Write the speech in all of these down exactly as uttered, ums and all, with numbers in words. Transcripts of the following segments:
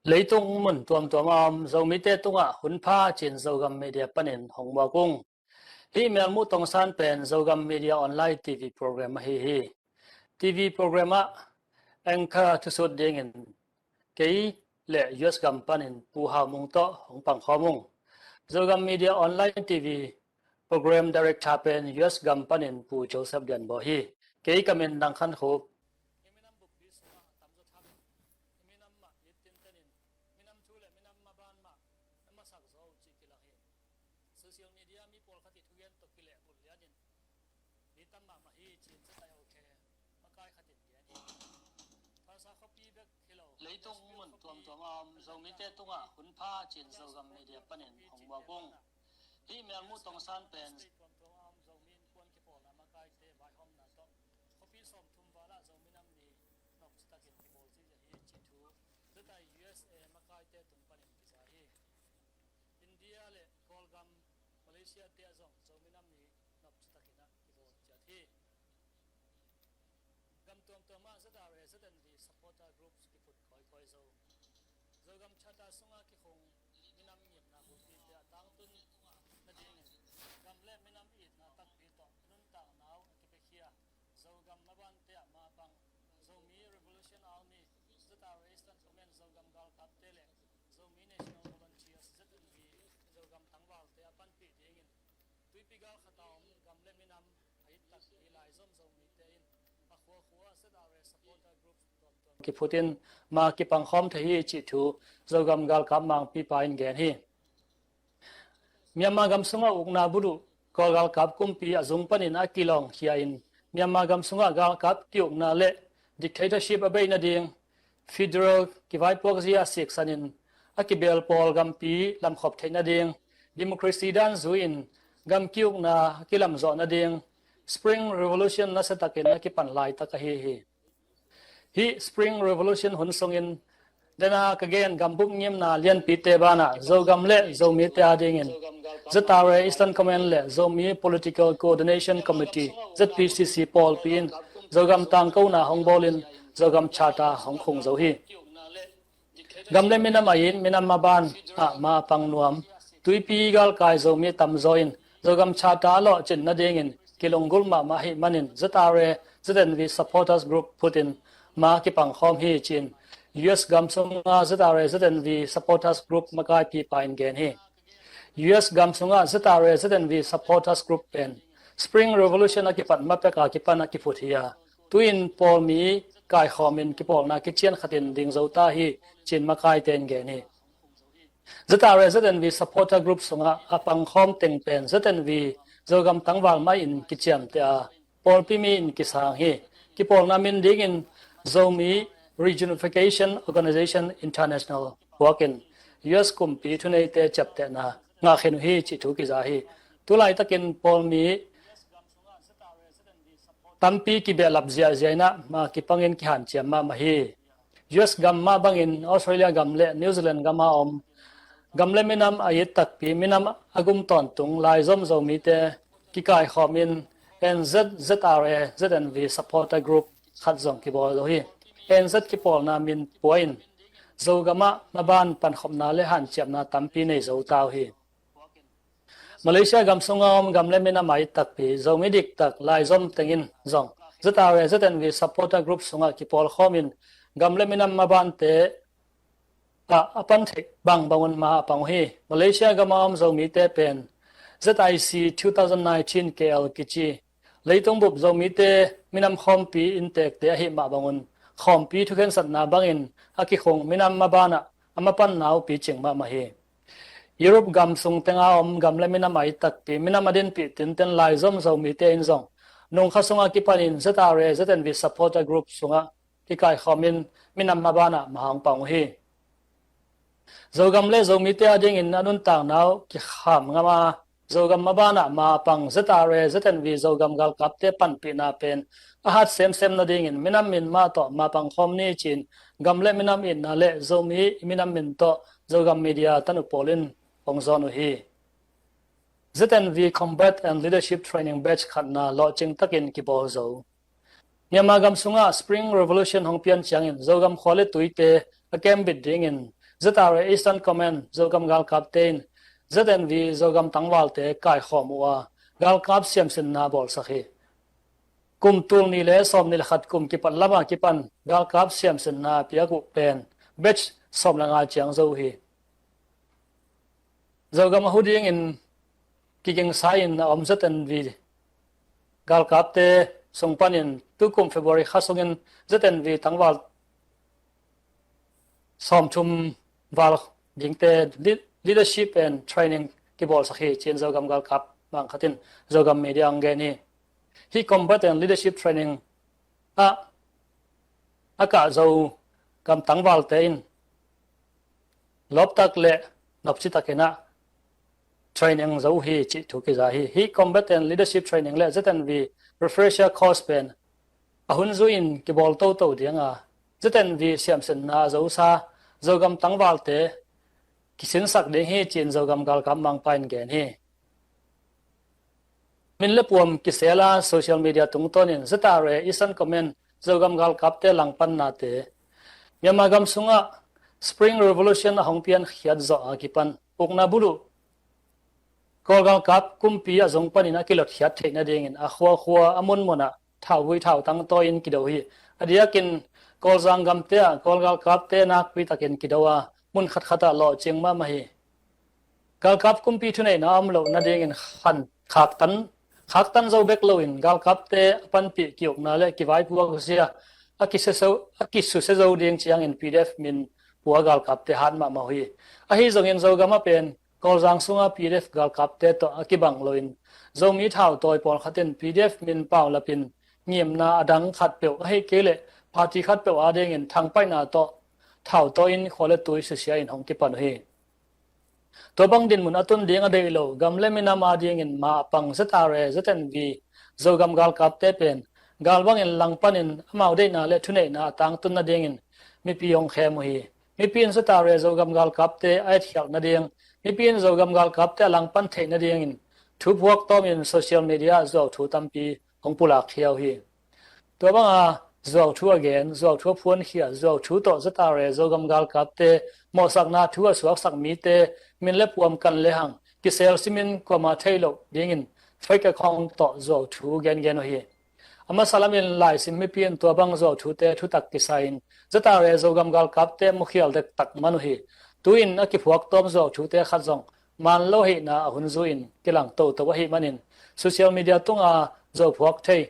Leitung mun tuamtuam a om Zomite tungah hun pha cin Zogam Media panin hong muak ung. Hih melmuh tongsan pen Zogam Media Online T V program ahi hi. T V program ah anchor thusut dingin kei le U S gam panin Pu Hau Mung tawh hong pangkhawm ung. Zogam Media Online T V program director pen U S gam panin Pu Joseph Dianbaw hi. Kei ka min Nang Khan Khup. I minam bukpi sungah tamzaw thakin, i minam mah it tintenin, minam thu le minam maban mah na masak zaw uh cih kilang hi. Social media mi pawlkhat i thugen tawh kilehbulh lianin mi tam mahmah hi cin zatai awkhe makai khatin gen hi. Phalsa khuapi bek hi lo, leitung mun tuamtuam a om Zomite tungah hun pha cin Zogam Media panin hong muak ung. Hih melmuh tongsan pen state tuamtuam a om Zomi Innkuan kipawlna makaite vaihawmna tawh khuapi sawmthum val ah Zomi Nam Ni nopci takin kibawl zia hi cih thu zatai U S A makaite tung panin kiza hi. India le Kawlgam, Malaysia te ah zong Zomi Nam Ni nopci takin ah kibawl ciat hi. Gam tuamtuam ah Z R A Z N V supporter groups kiphut kawikawi zo. Zogam Charter sungah kikhung minam ngimna bulpite a tangtun nadingin gam le minam itna takpi tawh a nuntakna uh a kipiakhia Zogam mabante ah mapang Zomi Revolution Army, Z R A Eastern Command, Zogam galkapte le Zomi National Volunteers, Z N V, Zogam tangvalte a panpih dingin tuipi gal khat a om gam le minam a it takpi laizom Zomite in a khuakhua Z R A supporter groups tuamtuam kiphutin ma kipangkhawm thei hi cih thu Zogam galkap mangpipa in gen hi. Myanmar gam sungah ukna buluh Kawl galkap kumpi a zung panin a kilawngkhia in Myanmar gam sungah galkap kiukna le dictatorship a bei nading federal kivaipuak zia siksanin a kibel pawl gampi lamkhop theih nading democracy dan zui-in gam kiukna a kilamzawh nading Spring Revolution nasiatakin a kipan laitak ahi hi. Hih Spring Revolution hun sungin dena ka gen gambup ngimna lianpite banah Zogam le Zomite adingin Z R A Eastern Command le Zomi Political Coordination Committee, Z P C C pawlpi in Zogam tangkona hong bawlin Zogam Charter hong khung zo hi. Gam le minam a it minam maban ah mapang nuam tuipi galkai Zomi tamzaw in Zogam Charter a lawhcin nadingin kilunggulh mahmah ahih manin Z R A Z N V supporters group phutin ma kipangkhawm hi cin U S gam sunga Z R A Z N V supporters group makaipipa in gen hi. U S gam sungah Z R A Z N V supporters group pen Spring Revolution a kipat mapeka kipan a kiphut hi a, tuin pawlmi kaikhawmin kipawlna kician khatin ding zo ta hi cin makaite in gen hi. Z R A Z N V supporter group sungah a pangkhawm teng pen Z N V Zogam tangval mai in kiciamteh a, pawlpi mi in kisang hi. Kipawlna min dingin Zomi Reunification Organization International puakin U S kumpi thuneite ciaptehna ngahkhen uh hi cih thu kiza hi. Tulaitakin pawlmi tampi kibehlap ziahziah in ah ma kipangin kihanciam mahmah hi. U S gam mah bangin Australia gam le New Zealand gam a om gam le minam a it takpi minam a gum tawntung laizom Zomite kikaikhawmin N Z Z R A Z N V supporter group khat zong kibawl zo hi. N Z kipawlna min pua in Zogam ah maban pankhopna le hanciamna tampi nei zo ta uh hi. Malaysia gam sunga om gam le minam a it takpi Zomi diktak laizom tengin zong Z R A Z N V supporter group sungah kipawlkhawmin gam le minam mabante ah a pan theih bangbangun ma a pang uh hi. Malaysia gam a om Zomite pen Z I C two thousand nineteen K L kici leitung bup Zomite minam khawmpi inntekte ahih mah bangun khawmpi thukhensatna bangin a kikhung minam mabanah a mapanna uh picing mahmah hi. Europe gam sung tenga om gam le minam a it takpi minam a dinpih tinten laizom Zomite in zong nungkha sunga kipanin Z R A Z N V supporter group sungah kikaikhawmin minam mabanah ma hong pang uh hi. Zogam le Zomite adingin a nuntakna uh kikham ngam a Zogam mabanah ma pang Z R A Z N V Zogam galkapte panpihna pen a hat semsem nadingin minam min mah tawh ma pangkhawm ni cin gam le minam itna le Zomi minam min tawh Zogam media tanu pawl in hong zawn uh hi. Z N V Combat and Leadership Training Batch khatna lawhcing takin kibawl zo. Myanmar gam sungah Spring Revolution hong pian ciangin Zogam khua le tuite a kembit dingin Z R A Eastern Command Zogam galkapte in Z N V Zogam tangvalte kaikhawm uh a, galkap siamsinna bawlsak hi. Kum tul nih le sawm nih le khat kum kipat lama kipan galkap siamsinna piak uh pen batch sawm le nga ciang zo uh hi. Zogam a hu dingin kigingsa in a om Z N V galkapte sung panin tukum February kha sungin Z N V tangval sawmthum val dingte leadership and training kibawlsak hi, ci-in Zogam galkap mangkhat in Zogam media ah gen hi. Hih combat and leadership training ah a kah Zogam tangvalte in lawptak le nopci takin ah training zo uh hi cih thu kiza hi. Hih combat and leadership training le Z N V refresher course pen a hun zui-in kibawl toto ding a, Z N V siamsinna a zosa Zogam tangvalte kisinsak ding hi, ci-in Zogam galkap mangpa in gen hi. Min le puam kisela social media tungtawnin Z R A Eastern Command Zogam galkapte langpannate, Myanmar gam sungah Spring Revolution a hong piankhiat zawh a kipan ukna buluh Kawl galkap kumpi a zung panin a kilotkhiat theih nadingin a khuakhua a munmunah thauvui thautang tawi-in kido hi. A diakin Kawlzang gamte ah Kawl galkapte nakpi takin kido a, mun khatkhat ah lawhcing mahmah hi. Galkap kumpi thuneihna a om loh nadingin khan khaktan, khaktan zo bek loin galkapte a panpih kiukna le kivaipuak uh zia a kisusia, a kisusia zo ding ciangin P D F min pua galkapte hat mahmah uh hi. Ahi zongin Zogam ah pen Kawlzang sunga P D F galkapte tawh a kibang loin Zomi thautawi pawlkhat in P D F min paulapin ngimna a dang khatpeuh ahi kei leh party khatpeuh adingin thangpaihna tawh thautawi in khua le tui susia in hong kipan uh hi. Tua bang dinmun a tun ding a deih lo gam le minam adingin ma a pang Z R A, Z N V, Zogam galkapte pen gal bangin langpanin amau deihna le thuneihna a tangtun nadingin mipi hong khem uh hi. Mipi in Z R A Zogam galkapte a etkhialh nading, mipi in Zogam galkapte a langpan theih nadingin thu phuak tawmin social media ah zuau thu tampi hong pulak khia uh hi. Tua banga zuau thu a gen, zuau thu a phuankhia, zuau thu tawh Z R A Zogam galkapte mawhsakna thu a suaksak mite min le puam kan le hang kisel simin kuama thei loh dingin fake account tawh zuau thu gengen uh hi. A masa lamin laisim mipi in tua bang zuau thute thutak kisa-in Z R A Zogam galkapte mukhial dektak man uh hi. Tu-in a kiphuak tawm zuau thute khat zong man lo hihna a hun zu-in kilang toto ahih manin social media tunga zuau phuak thei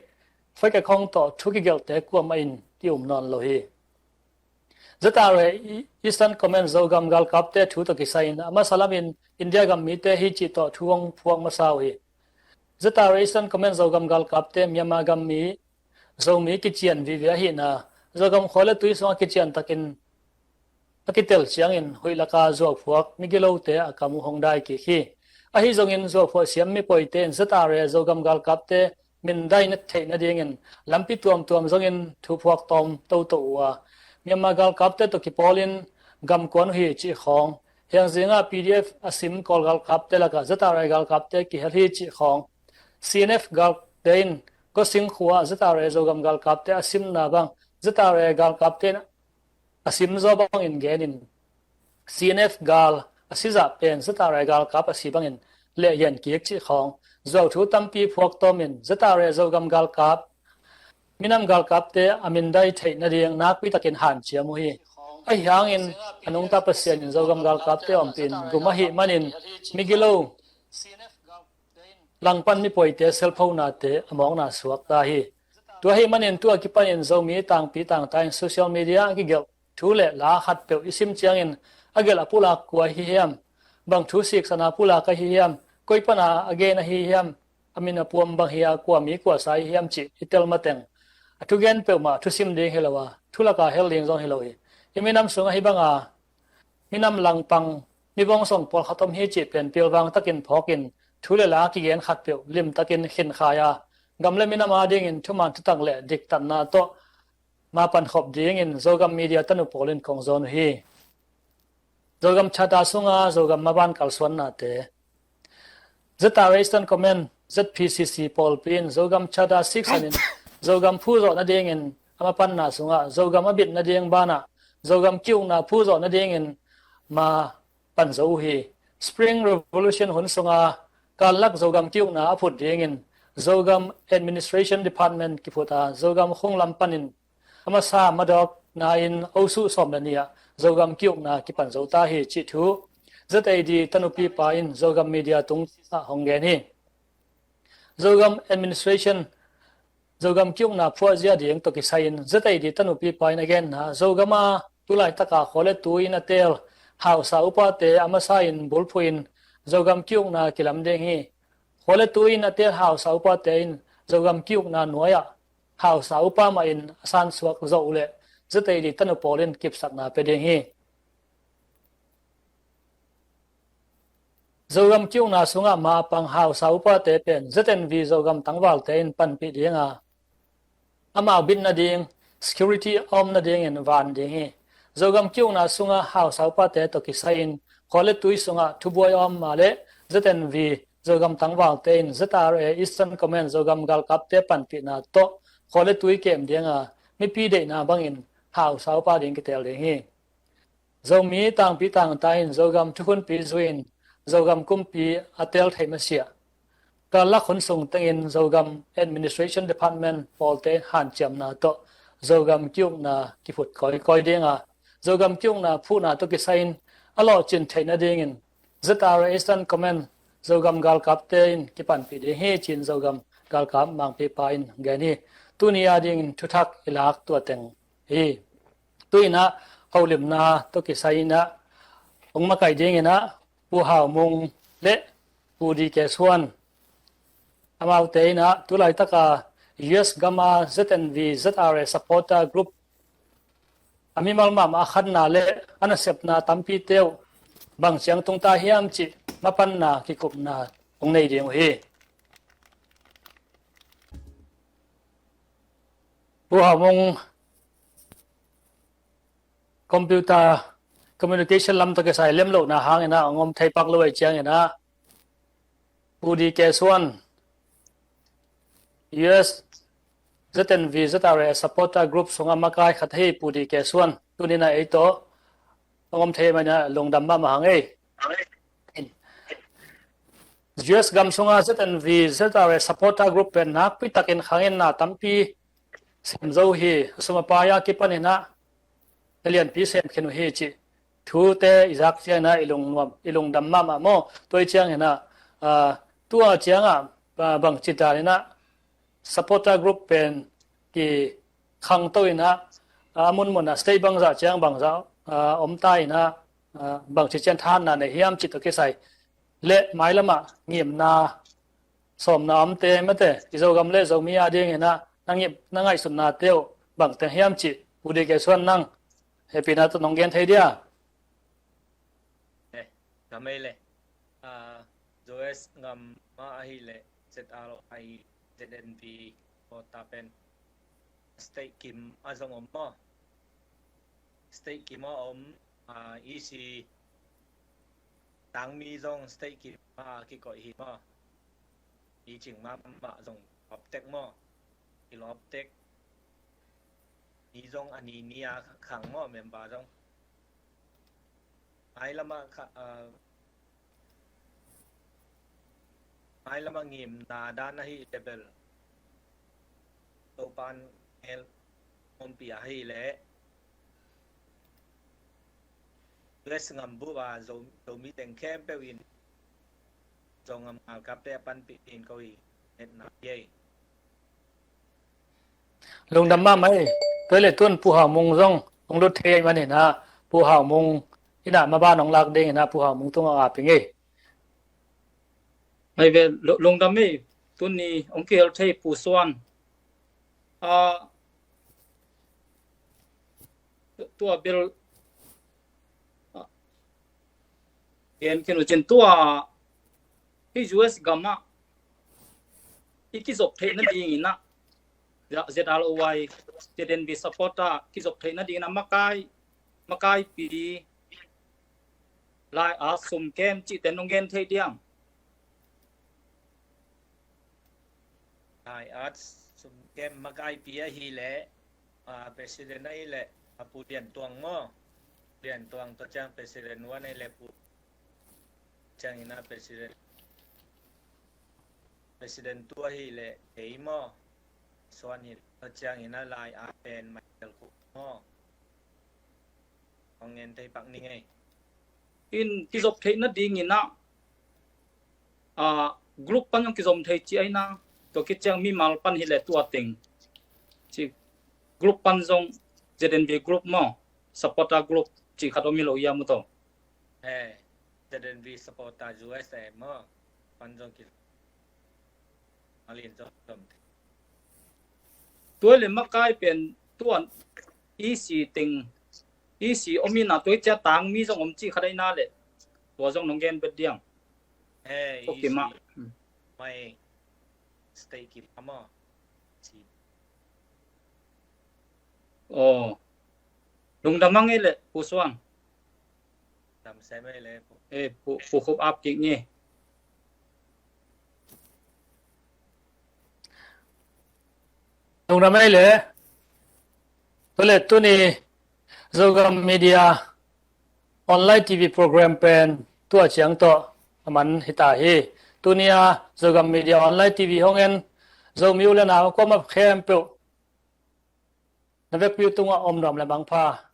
fake account tawh thu kigelhte kuamah in ki-um nawn lo hi. Z R A Eastern Command Zogam galkapte thu tawh kisa-in a masa lamin India gam mite hi cih tawh thu hong phuak masa uh hi. Z R A Eastern Command Zogam galkapte Myanmar gam mi Zomi kician vive ahihna, Zogam khua le tui sungah kician takin a kitel ciangin huih laka zuau phuak migilote a kam uh hong dai kik hi. Ahi zongin zuau phuah siam mipawite in Z R A Zogam galkapte min dai na theih nadingin lampi tuamtuam zongin thu phuak tawm toto uh a, Myanmar galkapte tawh kipawlin gam kuan uh hi cih khawng, hiangzingah P D F a sim Kawl galkapte lakah Z R A galkapte kihel hi cih khawng, C N F galte in Kosing khua Z R A Zogam galkapte a simna bang Z R A galkapte in a sim zaw bangin genin C N F gal a sizah pen Z R A galkap a si bangin lehgen kik cih khawng zuau thu tampi phuak tawmin Z R A Zogam galkap minam galkapte a min dai theih nading nakpi takin hanciam uh hi. Ahi hangin a nungta Pasian in Zogam galkapte ompih in gum ahih manin migilo langpan mipawite selphonate a mawkna suak ta hi. Tua ahih manin tu a kipanin Zomi tangpi tangta in social media a kigelh thu le la khatpeuh i sim ciangin a gelh a pulak kua ahi hiam, bang thu siksana pulak ahi hiam, koi pana a gen ahi hiam, a min a puam bang hi a kua mi kua sa ahi hiam cih i tel mateng a thugen peuhmah thusim ding hi lo a, thu laka hel ding zong hi lo hi. I minam sungah hih banga minam langpang mivong song pawlkhat om hi cih pen pilvang takin phawkin thu le la kigen khatpeuh limtakin khinkhai a, gam le minam adingin thuman thutak le diktatna tawh mapan khop dingin Zogam media tanu pawlin kong zawn uh hi. Zogam Charter sunga Zogam maban kalsuannate. Z R A Eastern Command, Z P C C pawlpi in Zogam Charter siksanin Zogam phuzawh nadingin a mapanna sungah Zogam a bit nading banah Zogam kiukna phuzawh nadingin ma pan zo uh hi. Spring Revolution hun sunga Karlak Zogam ki-ukna a phut dingin Zogam Administration Department kiphut a, Zogam khunglam panin a masa madawkna in Osu sawm le nih ah Zogam ki-ukna kipan zo ta hi cih thu Z A D tanupi pa in Zogam media tungah hong gen hi. Zogam Administration, Zogam ki-ukna phuahzia ding tawh kisai-in Z A D tanupi pa in a genna, Zogam a tu laitaka khua le tui in a teel hausa upate a masa in bulphuh in Zogam ki-ukna kilam ding hi. Khua le tui in a teel hausa upate in Zogam ki-ukna nuai-ah hausa upa mah in a sansuak zawh uh leh Z A D tanu pawl in kipsakna pia ding hi. Zogam ki-ukna sungah ma a pang hausa upate pen Z N V Zogam tangvalte in panpih ding a, amau bit nading, security a om nadingin van ding hi. Zogam ki-ukna sungah hausa upate tawh kisai-in khua le tui sungah thubuai a om mah leh Z N V Zogam tangvalte in Z R A Eastern Command Zogam galkapte panpihna tawh khua le tui kem ding a, mipi deihna bangin hausa upa ding kiteel ding hi. Zomi tangpi tangta in Zogam thukhunpi zui-in Zogam kumpi a teel thei masiah Karlak hun sung tengin Zogam Administration Department pawlte hanciamna tawh Zogam ki-ukna kiphut kawikawi ding a, Zogam ki-ukna phuhna tawh kisai-in a lawhcin theih nadingin Z R A Eastern Command Zogam galkapte in kipanpih ding hi ci-in Zogam galkap mangpipa in gen hi. Tuni a dingin thuthak i lak tua teng hi. Tu-in ah holimna tawh kisai-in ah hong makaih dingin ah Pu Hau Mung le Pu D K Suan, amaute in ah tu laitaka U S gam a Z N V Z R A supporter group a mimal mahmah a khatna le a nasepna tampite uh bang ciang tungta hiam cih mapanna kikupna hong nei ding uh hi. Pu Hau Mung, computer communication lam tawh kisai lemlohna hangin ah hong om thei pak lo ahih ciangin ah Pu D K Suan, U S Z N V Z R A supporter group sungah makai khat hi. Pu D K Suan, tuni-in ah ei tawh hong om thei manin ah lungdam mahmah hang ei. U S gam sungah Z N V Z R A supporter group pen nakpi takin khanginna tampi sem zo hi. A sum a pai a kipanin ah a lianpi sem khin uh hi cih thute i zak ciangin ah i lungnuam, i lungdam mahmah maw. Tua ahih ciangin ah, ah, tua ciangah, ah, bangci danin ah supporter group pen kikhangto in ah, ah, a munmun ah state bangzah ciang bangzah, ah, om ta in ah, ah, bangci ciang thahatna nei hiam cih tawh kisai le mailamah ngimna sawmna omte mate, i Zogam le Zomi a dingin ah na ngim, na ngaihsutnate uh bangteng hiam cih Pu D K Suan, nang hehpihna tawh nong gen thei dia? Eh, ka mei le, ah, U S gam mah ahih leh Z R A, Z N V supporter pen state kim a zong om maw. State kim a om, ah, E C tangmi zong state kim a kikoih hi maw. I cing mahmah zong lawptek maw. I lawptek. Ni zong a ni ni a khang maw member zong. Mailamah kha, ah, mailamah ngimna dan ahih leh bel Topa'n hel ompih ahih leh U S ngam bup a Zo, Zomi teng khempeuh in Zogam galkapte a panpih dingin ko hi. Etna hi ei. Lungdam mahmah ei. Tua leh tun Pu Hau Mung zong hong lut thei ahih manin ah Pu Hau Mung in ah maban hong lak dingin ah Pu Hau Mung tungah ap ing ei. Mai ve, lu-, lungdam ei. Tuni hong kihel thei Pu Suan. Ah, tua bel, ah, gen khin uh cin tua hi U S gam ah i kizop theih nadingin ah, Z R O I, Z N V supporter kizop theih nadingin ah makai, makaipi lai a sum kem cihte nong gen thei diam? Lai a sum kem makaipi ahih leh, ah, president ahih leh, ah, Pu Lian Tuang maw. Lian Tuang, tua ciang President Wan ei le Pu, ciang ina President, President tua hi le ei maw, suan hi, tua ciang ina lai a pen mai tel khu maw. Hong ngen thei pak ni ngei. In kizop theih nading ina, a, group pan zong kizom thei ci aina, tua kiciang mimal pan hi le tua teng ci group pan zong Z N V group maw, supporter group ci khat om hi lo ia mu to. Eh, Z N V supporter U S A maw, pan zong ki malin zom zom. Tua le makai pen tuan E C teng, E C om ina tua cia tang mi zong om ci khat aina le tua zong nong gen bet diang. Eh, okay, E C ma. Mai state ki ma. Si. Oh. Lungdam ang ei le Pu Suang. Dam sem ei le Pu. Eh, Pu, Pu Khup ap kik ni. Lungdam ei le. Tua le tuni Zogam Media online T V program pen tua ciang tawh a man hi ta hi. Tuni a Zogam Media online T V hong en Zomi u le nau kuamah khempeuh na vekpi uh tungah om nuam le mangpha